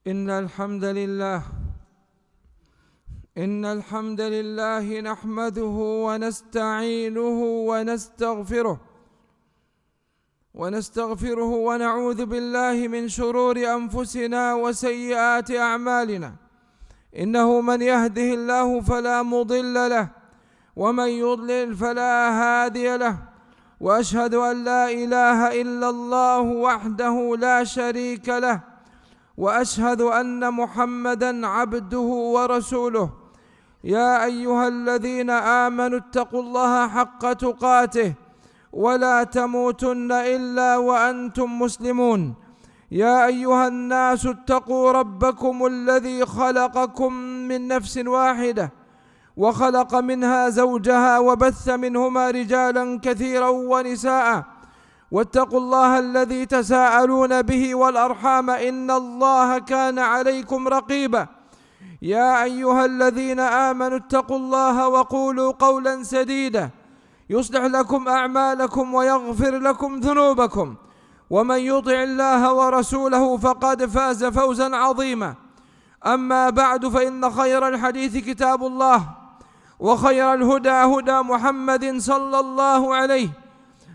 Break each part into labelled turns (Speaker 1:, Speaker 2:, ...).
Speaker 1: إن الحمد لله نحمده ونستعينه ونستغفره ونعوذ بالله من شرور أنفسنا وسيئات أعمالنا. إنه من يهده الله فلا مضل له ومن يضلل فلا هادي له، وأشهد أن لا إله إلا الله وحده لا شريك له، وأشهد أن محمدًا عبده ورسوله. يا أيها الذين آمنوا اتقوا الله حق تقاته ولا تموتن إلا وأنتم مسلمون. يا أيها الناس اتقوا ربكم الذي خلقكم من نفس واحدة وخلق منها زوجها وبث منهما رجالا كثيرا ونساء، واتقوا الله الذي تساءلون به والأرحام إن الله كان عليكم رقيبا. يا أيها الذين آمنوا اتقوا الله وقولوا قولا سديدا يصلح لكم أعمالكم ويغفر لكم ذنوبكم، ومن يطع الله ورسوله فقد فاز فوزا عظيما. أما بعد، فإن خير الحديث كتاب الله، وخير الهدى هدى محمد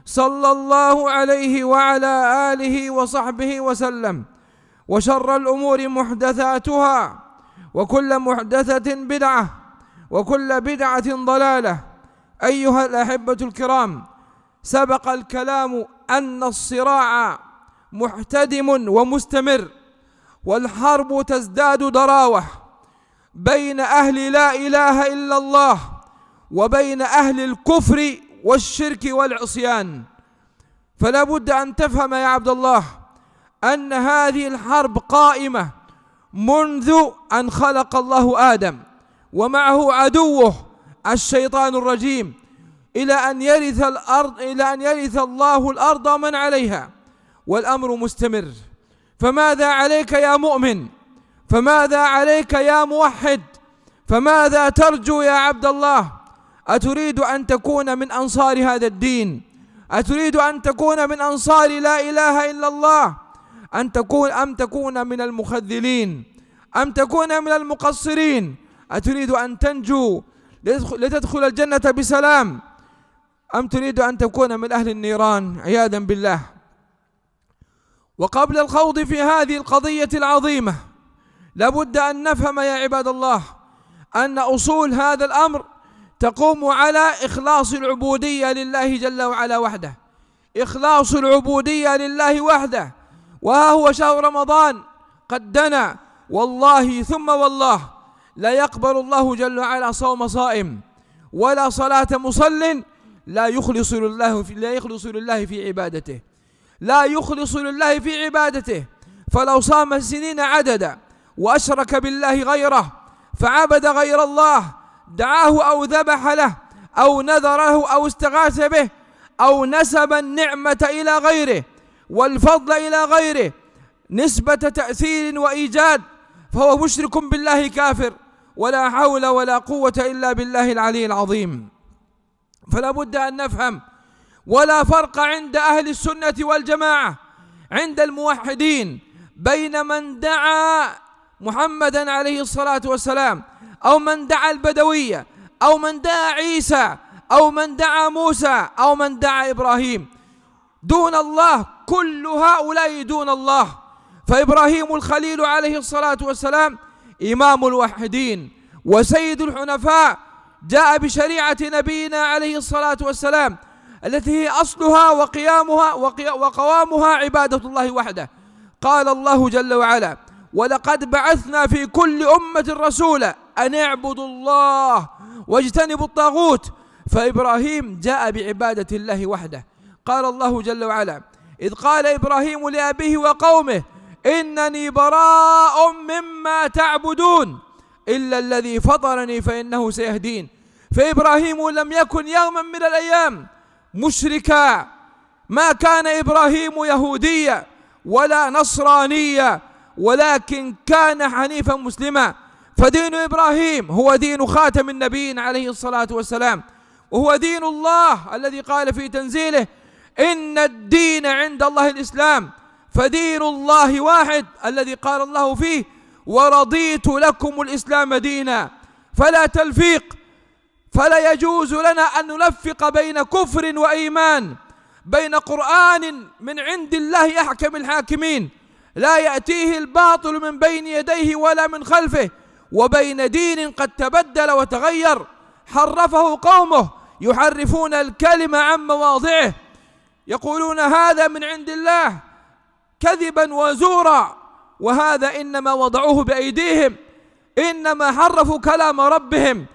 Speaker 1: صلى الله عليه وعلى آله وصحبه وسلم. وشر الأمور محدثاتها، وكل محدثة بدعة، وكل بدعة ضلالة. أيها الأحبة الكرام، سبق الكلام أن الصراع محتدم ومستمر، والحرب تزداد ضراوة بين أهل لا إله إلا الله وبين أهل الكفر والشرك والعصيان. فلا بد أن تفهم يا عبد الله أن هذه الحرب قائمة منذ أن خلق الله آدم ومعه عدوه الشيطان الرجيم، إلى أن يرث الله الأرض ومن عليها، والأمر مستمر. فماذا عليك يا مؤمن؟ فماذا عليك يا موحد؟ فماذا ترجو يا عبد الله؟ أتريد أن تكون من أنصار هذا الدين؟ أتريد أن تكون من أنصار لا إله إلا الله؟ أم تكون من المخذلين؟ أم تكون من المقصرين؟ أتريد أن تنجو لتدخل الجنة بسلام؟ أم تريد أن تكون من أهل النيران عياذا بالله؟ وقبل الخوض في هذه القضية العظيمة، لابد أن نفهم يا عباد الله أن أصول هذا الأمر تقوم على إخلاص العبودية لله جل وعلا وحده، إخلاص العبودية لله وحده. وها هو شهر رمضان قد دنا، والله ثم والله لا يقبل الله جل وعلا صوم صائم ولا صلاة مصل لا يخلص لله في عبادته، لا يخلص لله في عبادته. فلو صام سنين عددا وأشرك بالله غيره، فعبد غير الله، دعاه أو ذبح له أو نذر له أو استغاث به أو نسب النعمة إلى غيره والفضل إلى غيره نسبة تأثير وإيجاد، فهو مشرك بالله كافر، ولا حول ولا قوة إلا بالله العلي العظيم. فلا بد أن نفهم، ولا فرق عند أهل السنة والجماعة عند الموحدين بين من دعا محمدا عليه الصلاة والسلام، أو من دعا البدوية، أو من دعا عيسى، أو من دعا موسى، أو من دعا إبراهيم دون الله. كل هؤلاء دون الله. فإبراهيم الخليل عليه الصلاة والسلام إمام الوحيدين وسيد الحنفاء، جاء بشريعة نبينا عليه الصلاة والسلام التي هي أصلها وقوامها عبادة الله وحده. قال الله جل وعلا: ولقد بعثنا في كل أمة رسولا أن اعبدوا الله واجتنبوا الطاغوت. فإبراهيم جاء بعبادة الله وحده. قال الله جل وعلا: إذ قال إبراهيم لأبيه وقومه إنني براء مما تعبدون إلا الذي فطرني فإنه سيهدين. فإبراهيم لم يكن يوما من الأيام مشركا، ما كان إبراهيم يهوديا ولا نصرانيا، ولكن كان حنيفا مسلما. فدين إبراهيم هو دين خاتم النبيين عليه الصلاة والسلام، وهو دين الله الذي قال في تنزيله: إن الدين عند الله الإسلام. فدين الله واحد الذي قال الله فيه: ورضيت لكم الإسلام دينا. فلا تلفيق، فلا يجوز لنا أن نلفق بين كفر وإيمان، بين قرآن من عند الله أحكم الحاكمين لا يأتيه الباطل من بين يديه ولا من خلفه، وبين دين قد تبدل وتغير حرفه قومه يحرفون الكلمة عن مواضعه، يقولون هذا من عند الله كذبا وزورا، وهذا إنما وضعوه بأيديهم، إنما حرفوا كلام ربهم.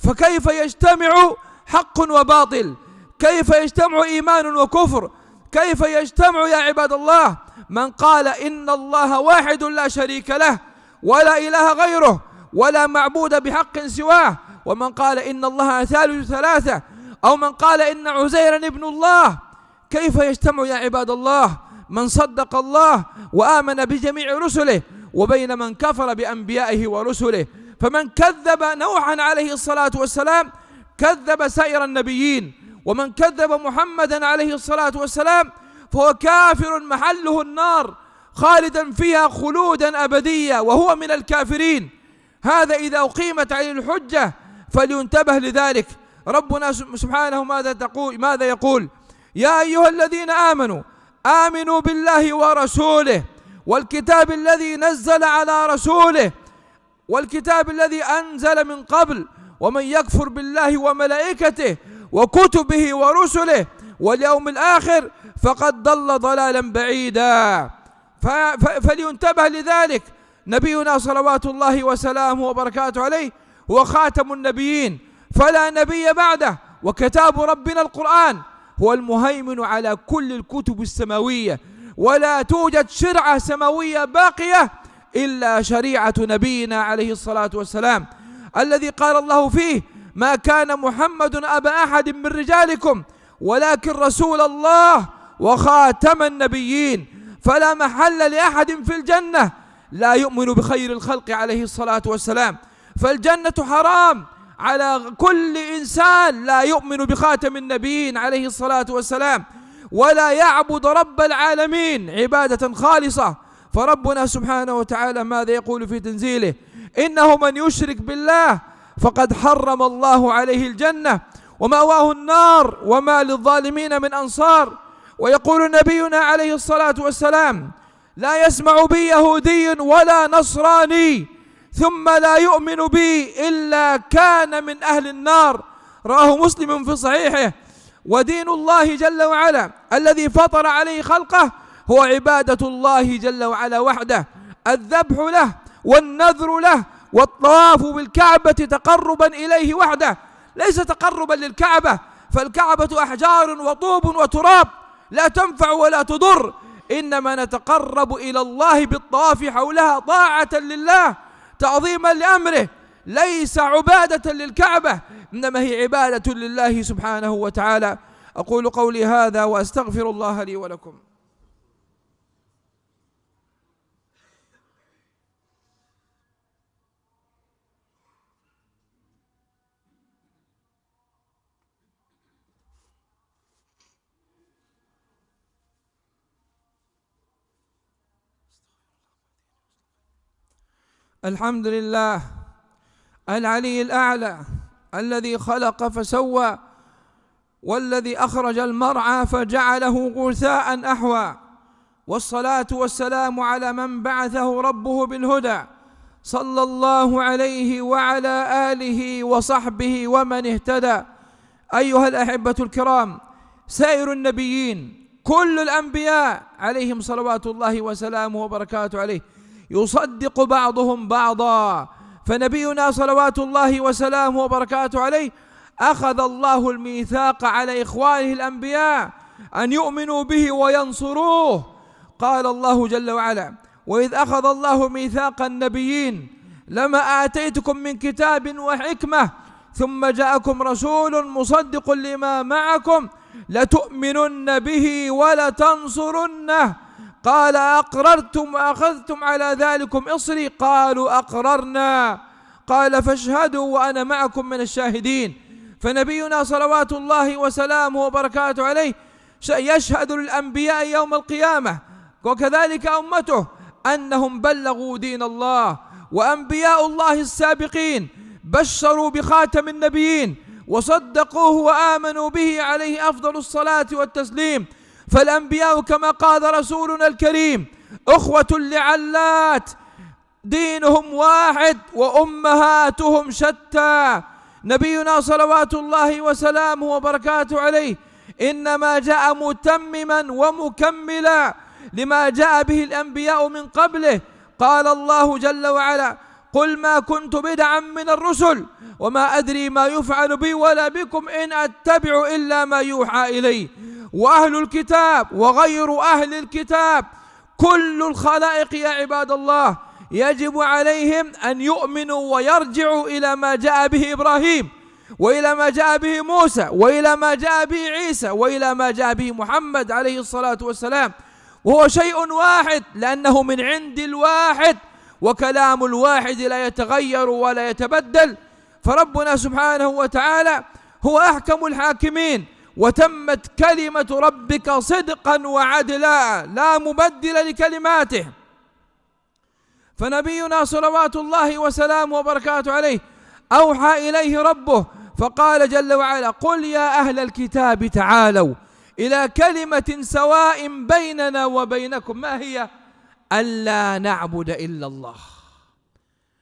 Speaker 1: فكيف يجتمع حق وباطل؟ كيف يجتمع إيمان وكفر؟ كيف يجتمع يا عباد الله؟ من قال إن الله واحد لا شريك له ولا إله غيره ولا معبود بحق سواه، ومن قال إن الله ثالث ثلاثة، أو من قال إن عزيرا ابن الله، كيف يجتمع يا عباد الله من صدق الله وآمن بجميع رسله وبين من كفر بأنبيائه ورسله؟ فمن كذب نوحا عليه الصلاة والسلام كذب سائر النبيين، ومن كذب محمدا عليه الصلاة والسلام فهو كافر محله النار خالدا فيها خلودا أبديا وهو من الكافرين. هذا إذا أقيمت عليه الحجة فلينتبه لذلك. ربنا سبحانه ماذا يقول؟ يا أيها الذين آمنوا آمنوا بالله ورسوله والكتاب الذي نزل على رسوله والكتاب الذي أنزل من قبل، ومن يكفر بالله وملائكته وكتبه ورسله واليوم الآخر فقد ضل ضلالا بعيدا. فلينتبه لذلك. نبينا صلوات الله وسلامه وبركاته عليه هو خاتم النبيين فلا نبي بعده، وكتاب ربنا القرآن هو المهيمن على كل الكتب السماوية، ولا توجد شرعة سماوية باقية إلا شريعة نبينا عليه الصلاة والسلام، الذي قال الله فيه: ما كان محمد أبا أحد من رجالكم ولكن رسول الله وخاتم النبيين. فلا محل لأحد في الجنة لا يؤمن بخير الخلق عليه الصلاة والسلام، فالجنة حرام على كل إنسان لا يؤمن بخاتم النبيين عليه الصلاة والسلام ولا يعبد رب العالمين عبادة خالصة. فربنا سبحانه وتعالى ماذا يقول في تنزيله؟ إنه من يشرك بالله فقد حرم الله عليه الجنة ومأواه النار وما للظالمين من أنصار. ويقول نبينا عليه الصلاة والسلام: لا يسمع بي يهودي ولا نصراني ثم لا يؤمن بي إلا كان من أهل النار. رواه مسلم في صحيحه. ودين الله جل وعلا الذي فطر عليه خلقه هو عبادة الله جل وعلا وحده، الذبح له والنذر له والطواف بالكعبة تقربا إليه وحده، ليس تقربا للكعبة، فالكعبة أحجار وطوب وتراب لا تنفع ولا تضر، إنما نتقرب إلى الله بالطواف حولها طاعة لله تعظيما لأمره، ليس عبادة للكعبة، إنما هي عبادة لله سبحانه وتعالى. أقول قولي هذا وأستغفر الله لي ولكم. الحمد لله العلي الأعلى الذي خلق فسوى، والذي أخرج المرعى فجعله غثاء أحوى، والصلاة والسلام على من بعثه ربه بالهدى صلى الله عليه وعلى آله وصحبه ومن اهتدى. أيها الأحبة الكرام، سائر النبيين كل الأنبياء عليهم صلوات الله وسلامه وبركاته عليه يصدق بعضهم بعضا، فنبينا صلوات الله وسلامه وبركاته عليه أخذ الله الميثاق على إخوانه الأنبياء أن يؤمنوا به وينصروه. قال الله جل وعلا: وإذ أخذ الله ميثاق النبيين لما آتيتكم من كتاب وحكمة ثم جاءكم رسول مصدق لما معكم لتؤمنن به ولتنصرنه قال أقررتم وأخذتم على ذلكم إصري قالوا أقررنا قال فاشهدوا وأنا معكم من الشاهدين. فنبينا صلوات الله وسلامه وبركاته عليه يشهد للأنبياء يوم القيامة وكذلك أمته أنهم بلغوا دين الله وأنبياء الله السابقين بشروا بخاتم النبيين وصدقوه وآمنوا به عليه أفضل الصلاة والتسليم. فالأنبياء كما قال رسولنا الكريم أخوة لعلات، دينهم واحد وأمهاتهم شتى. نبينا صلوات الله وسلامه وبركاته عليه إنما جاء متمما ومكملا لما جاء به الأنبياء من قبله. قال الله جل وعلا قل ما كنت بدعا من الرسل وما أدري ما يفعل بي ولا بكم إن أتبع إلا ما يوحى إلي. وأهل الكتاب وغير أهل الكتاب كل الخلائق يا عباد الله يجب عليهم أن يؤمنوا ويرجعوا إلى ما جاء به إبراهيم، وإلى ما جاء به موسى، وإلى ما جاء به عيسى، وإلى ما جاء به محمد عليه الصلاة والسلام، وهو شيء واحد لأنه من عند الواحد، وكلام الواحد لا يتغير ولا يتبدل. فربنا سبحانه وتعالى هو أحكم الحاكمين، وتمت كلمة ربك صدقا وعدلا لا مبدل لكلماته. فنبينا صلوات الله وسلامه وبركاته عليه أوحى إليه ربه فقال جل وعلا قل يا أهل الكتاب تعالوا إلى كلمة سواء بيننا وبينكم. ما هي؟ ألا نعبد إلا الله.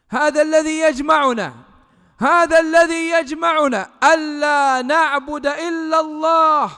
Speaker 1: هذا الذي يجمعنا، هذا الذي يجمعنا، ألا نعبد إلا الله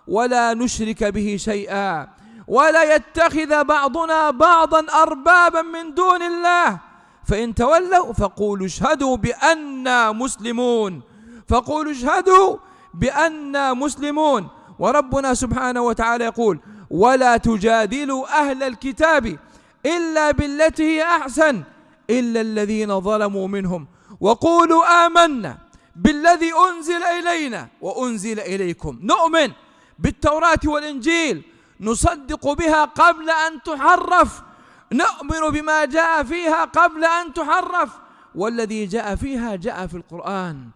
Speaker 1: ولا نشرك به شيئا ولا يتخذ بعضنا بعضا أربابا من دون الله، فإن تولوا فقولوا اشهدوا بأننا مسلمون، فقولوا اشهدوا بأننا مسلمون. وربنا سبحانه وتعالى يقول ولا تجادلوا أهل الكتاب إلا بالتي هي أحسن إلا الذين ظلموا منهم وقولوا آمنا بالذي أنزل إلينا وأنزل إليكم. نؤمن بالتوراة والإنجيل، نصدق بها قبل أن تحرف، نؤمن بما جاء فيها قبل أن تحرف، والذي جاء فيها جاء في القرآن،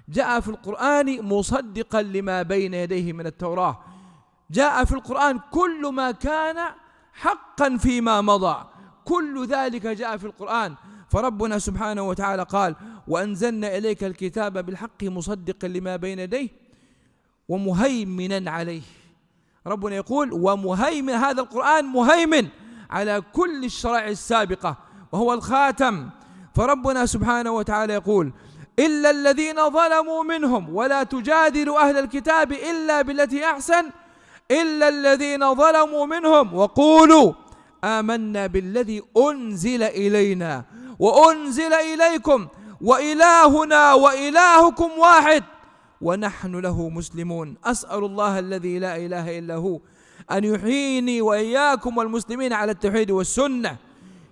Speaker 1: جاء في القرآن مصدقا لما بين يديه من التوراة، جاء في القرآن كل ما كان حقا فيما مضى، كل ذلك جاء في القرآن. فربنا سبحانه وتعالى قال وأنزلنا إليك الكتاب بالحق مصدقا لما بين يديه ومهيمنا عليه. ربنا يقول ومهيمن، هذا القرآن مهيمن على كل الشرائع السابقة وهو الخاتم. فربنا سبحانه وتعالى يقول إلا الذين ظلموا منهم ولا تجادلوا أهل الكتاب إلا بالتي أحسن إلا الذين ظلموا منهم وقولوا آمنا بالذي أنزل إلينا وأنزل إليكم وإلهنا وإلهكم واحد ونحن له مسلمون. أسأل الله الذي لا إله إلا هو أن يحييني وإياكم والمسلمين على التوحيد والسنة.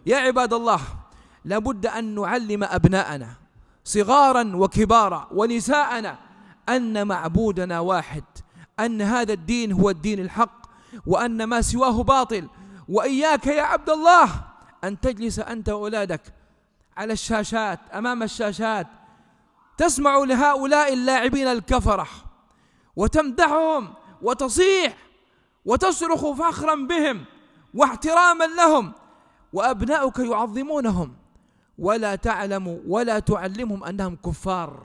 Speaker 1: يا عباد الله، لابد أن نعلم أبناءنا صغارا وكبارا ونساءنا أن معبودنا واحد، أن هذا الدين هو الدين الحق، وأن ما سواه باطل. وإياك يا عبد الله أن تجلس أنت وأولادك على الشاشات، أمام الشاشات، تسمع لهؤلاء اللاعبين الكفرة وتمدحهم وتصيح وتصرخ فخرا بهم واحتراما لهم، وأبناؤك يعظمونهم ولا تعلم ولا تعلمهم أنهم كفار،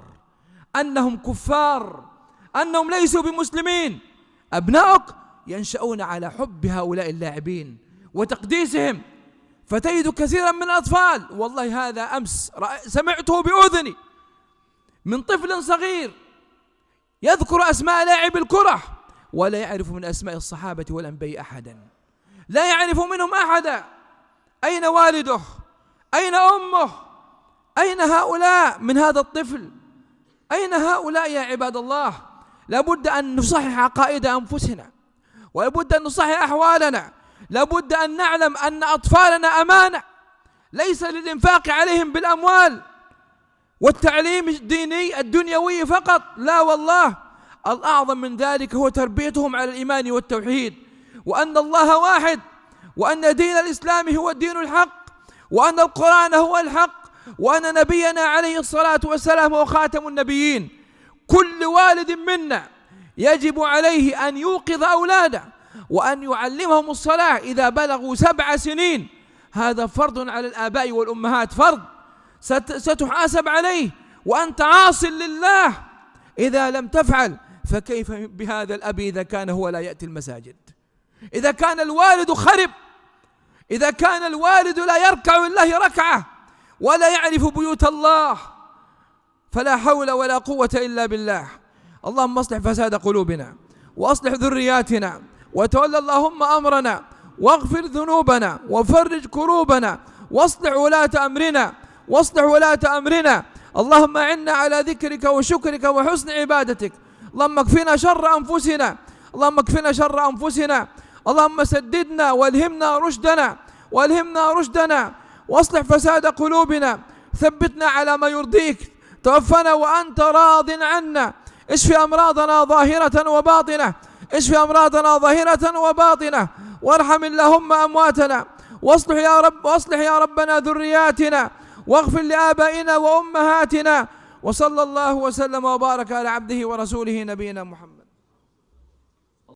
Speaker 1: أنهم كفار، أنهم ليسوا بمسلمين. أبناؤك ينشأون على حب هؤلاء اللاعبين وتقديسهم، فتجد كثيرا من الأطفال، والله هذا أمس سمعته بأذني من طفل صغير يذكر أسماء لاعب الكرة ولا يعرف من أسماء الصحابة والأنبياء أحدا، لا يعرف منهم أحدا. أين والده؟ أين أمه؟ أين هؤلاء من هذا الطفل؟ أين هؤلاء يا عباد الله؟ لابد أن نصحح عقائد أنفسنا، ولابد أن نصحح أحوالنا، لابد أن نعلم أن أطفالنا أمانة، ليس للإنفاق عليهم بالأموال والتعليم الديني الدنيوي فقط، لا والله، الأعظم من ذلك هو تربيتهم على الإيمان والتوحيد، وأن الله واحد، وأن دين الإسلام هو الدين الحق، وأن القرآن هو الحق، وأن نبينا عليه الصلاة والسلام هو خاتم النبيين. كل والد منا يجب عليه أن يوقظ أولاده وأن يعلمهم الصلاة إذا بلغوا 7 سنين، هذا فرض على الآباء والأمهات، فرض ستحاسب عليه وأنت عاص لله. إذا لم تفعل فكيف بهذا الأب إذا كان هو لا يأتي المساجد، إذا كان الوالد خرب، إذا كان الوالد لا يركع لله ركعة ولا يعرف بيوت الله، فلا حول ولا قوة إلا بالله. اللهم اصلح فساد قلوبنا وأصلح ذرياتنا وتولى اللهم أمرنا واغفر ذنوبنا وفرج كروبنا واصلح ولاة أمرنا اللهم أعنا على ذكرك وشكرك وحسن عبادتك. اللهم اكفنا شر أنفسنا اللهم سددنا والهمنا رشدنا واصلح فساد قلوبنا، ثبتنا على ما يرضيك، توفنا وأنت راض عنا. اشف أمراضنا ظاهرة وباطنة وارحم اللهم أمواتنا واصلح يا ربنا ذرياتنا واغفر لآبائنا وأمهاتنا. وصلى الله وسلم وبارك على عبده ورسوله نبينا محمد.